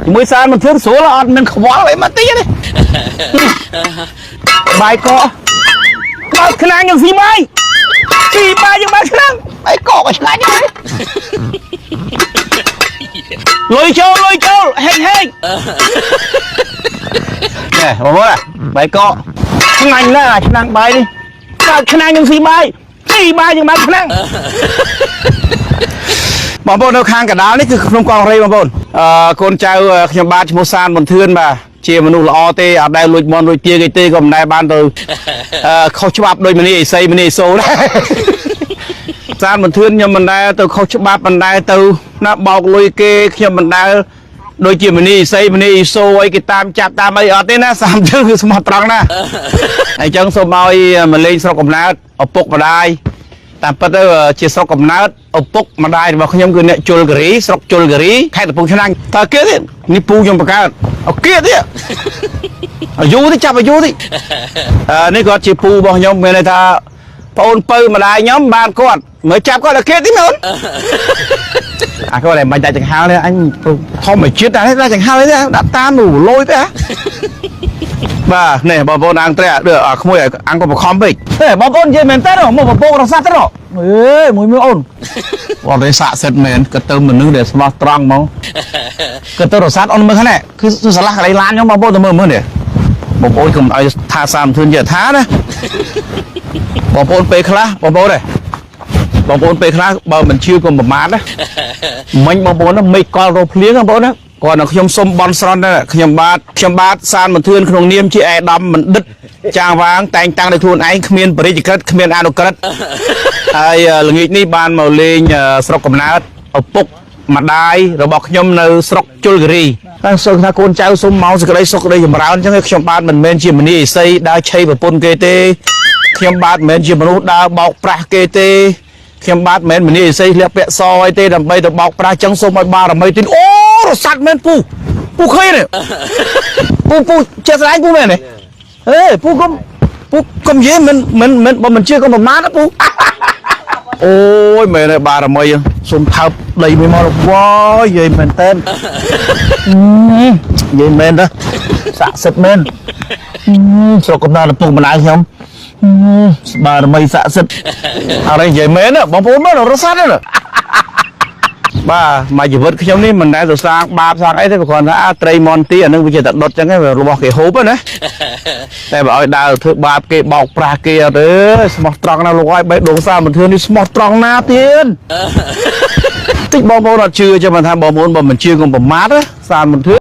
ជាមួយសានមិនធឿនស្រួលអត់មានខ្វល់អីមកទៀតទេបាយកកបើកឆ្នាំងយើងស៊ីបាយស៊ីបាយយើងបើកឆ្នាំងបាយកកក៏ឆ្ងាញ់ដែរលុយចូលលុយចូលហេងហេងណែបងប្អូនបាយកកឆ្ងាញ់ណាស់អាឆ្នាំងបាយនេះបើកឆ្នាំងយើងស៊ីបាយស៊ីបាយយើងបើកឆ្នាំង បងប្អូននៅខាងកដាលនេះគឺក្នុងកងរៃបងប្អូនអឺកូនចៅខ្ញុំបាទឈ្មោះសានប៊ុនធឿនបាទជាមនុស្សល្អទេអត់ដែលលួចមន់លួចទាគេទេក៏មិនដែលបានទៅអឺខុសច្បាប់ដោយមនីអេសីមនីអេសូដែរសានប៊ុនធឿនខ្ញុំមិនដែលទៅខុសច្បាប់មិនដែលទៅណាបោកលុយគេខ្ញុំមិនដែលដូចជាមនីអេសីមនីអេសូអីគេតាមចាប់តាមអីអត់ទេណាសាមជើងគឺស្មោះត្រង់ណាអញ្ចឹងសូមឲ្យមកលេងស្រុកកំណើតឪពុកម្ដាយ តាមពិតទៅជាស្រុកកំណើតឪពុកម្ដាយរបស់ខ្ញុំគឺអ្នកជលគិរីស្រុកជលគិរីខេត្តកំពង់ឆ្នាំងតើគេទៀតនេះពូខ្ញុំបង្កើតអូគេទៀតអាយុទេចាប់អាយុទេអឺនេះគាត់ជាពូរបស់ខ្ញុំមានន័យថាប្អូនពៅម្ដាយខ្ញុំបានគាត់មើលចាប់គាត់ដល់គេទៀតមែនអាគាត់តែមិនដាច់ចង្ហាល់ទេអញធម្មជាតិតែដាច់ចង្ហាល់ទេដាក់តាមនោះលយទៅហ៎បាទនេះបងប្អូនអាងត្រែដូចអាក្មួយអាងក៏បខំពេកទេបងប្អូននិយាយមែនតើមកពពករសាត់ទៅអេមួយមើលអូនបងទេសាក់សិតមែនក៏ទៅមនុស្សដែលស្មោះត្រង់ហ្មងក៏ទៅរសាត់អូនមើលហ្នឹងគឺស្រឡះកន្លែងឡានខ្ញុំបងប្អូនទៅមើលមើលនេះបងប្អូនកុំឲ្យថាសាមធឿនជាថាណាបងប្អូនពេលខ្លះបងប្អូនទេបងប្អូនពេលខ្លះបើមិនជឿកុំប្រមាថណាមិញបងប្អូនណាមេកលរោភ្លៀងបងប្អូនណាគាត់នៅខ្ញុំសុំបន់ស្រន់ដែរខ្ញុំបាទសានមន្ធឿនក្នុងនាមជាឯកឧត្តមបណ្ឌិតចាងវាងតែងតាំងដោយខ្លួនឯងគ្មានបរិជ្ជក្រិតគ្មានអនុក្រឹត្យហើយល្ងាចនេះបានមកលេងស្រុកកំណើតឪពុកម្ដាយរបស់ខ្ញុំនៅស្រុកជលគិរីតែសូមថាកូនចៅសុំមកសេចក្តីសុខក្តីចម្រើនអញ្ចឹងខ្ញុំបាទមិនមែនជាមនីអិសីដើរឆីប្រពន្ធគេទេខ្ញុំបាទមិនមែនជាមនុស្សដើរបោកប្រាស់គេទេខ្ញុំបាទមិនមែនមនីអិសីលាក់ពាក់សអីទេដើម្បីទៅបោកប្រាស់អញ្ចឹងសូមឲ្យបារមីទីអូរសាត់មែនពូពូឃើញទេពូពូចេះស្រឡាញ់ពូមែនទេហេពូកុំពូកុំនិយាយមិនមិនមិនបើមិនជឿកុំប្រមាថណាពូអូយមែនទេបារមីសូមថើបដីមួយមកវ៉យនិយាយមែនតើនិយាយមែនតើស័ក្តិសិទ្ធិមែនស្រុកកំណើតឪពុកម្ដាយខ្ញុំបារមីស័ក្តិសិទ្ធិអរេនិយាយមែនបងប្អូនមើលរសាត់ទេបាទមួយជីវិតខ្ញុំនេះមិនដែលទៅសាងបាបសាងអីទេព្រោះគ្រាន់តែអាត្រីមន់ទីអានឹងវាជាតែដុតចឹងឯងរបស់គេហូបណាតែបើឲ្យដើរធ្វើបាបគេបោកប្រាស់គេអត់ទេស្មោះត្រង់ណាស់លោកអើយបេះដូងសាមធឿននេះស្មោះត្រង់ណាទៀតតិចបងប្អូនអត់ជឿចាំមិនថាបងប្អូនបើមិនជឿកុំប្រមាថណាសាមធឿន